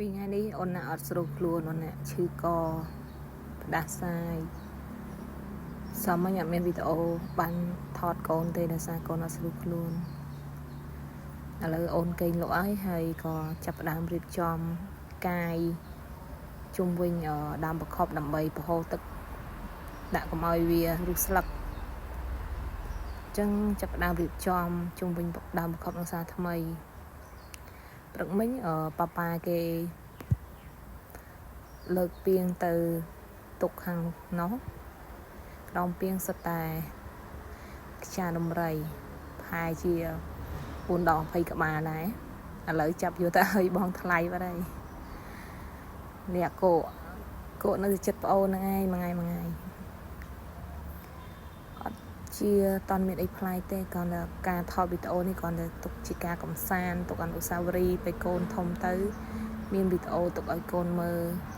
ពីថ្ងៃនេះអូនណាអត់ស្រួលខ្លួនអូនណាឈឺកផ្ដាសាយសមមិញអត់មានវីដេអូបានថតកូនទេដោយសារកូនអត់ស្រួលខ្លួនឥឡូវអូនគេងលក់ហើយហើយក៏ចាប់ផ្ដើមរៀបចំកាយជុំវិញដើមប្រខប់ដើម្បីបង្ហូរទឹកដាក់កុំឲ្យវារុះស្លឹកអញ្ចឹងចាប់ផ្ដើមរៀបចំជុំវិញដើមប្រខប់នឹងសារថ្មីព្រឹកមិញប៉ាប៉ាគេលើកពីងទៅទុកខាងនោះក្រោមពីងសុទ្ធតែខ្យាដំរីប្រហែលជា4ដល់20ក្បាលដែរឥឡូវចាប់យកទៅឲ្យបងថ្លៃបាត់ហើយនេះអាកោកោនៅចិត្តប្អូនហ្នឹងឯងមួយថ្ងៃមួយថ្ងៃអត់ជាតន់មានអីប្លែកទេគ្រាន់តែការថតវីដេអូនេះគ្រាន់តែទុកជាការកំសាន្តទុកអនុស្សាវរីយ៍ពេលកូនធំទៅ មានវីដេអូទុកឲ្យកូនមើល។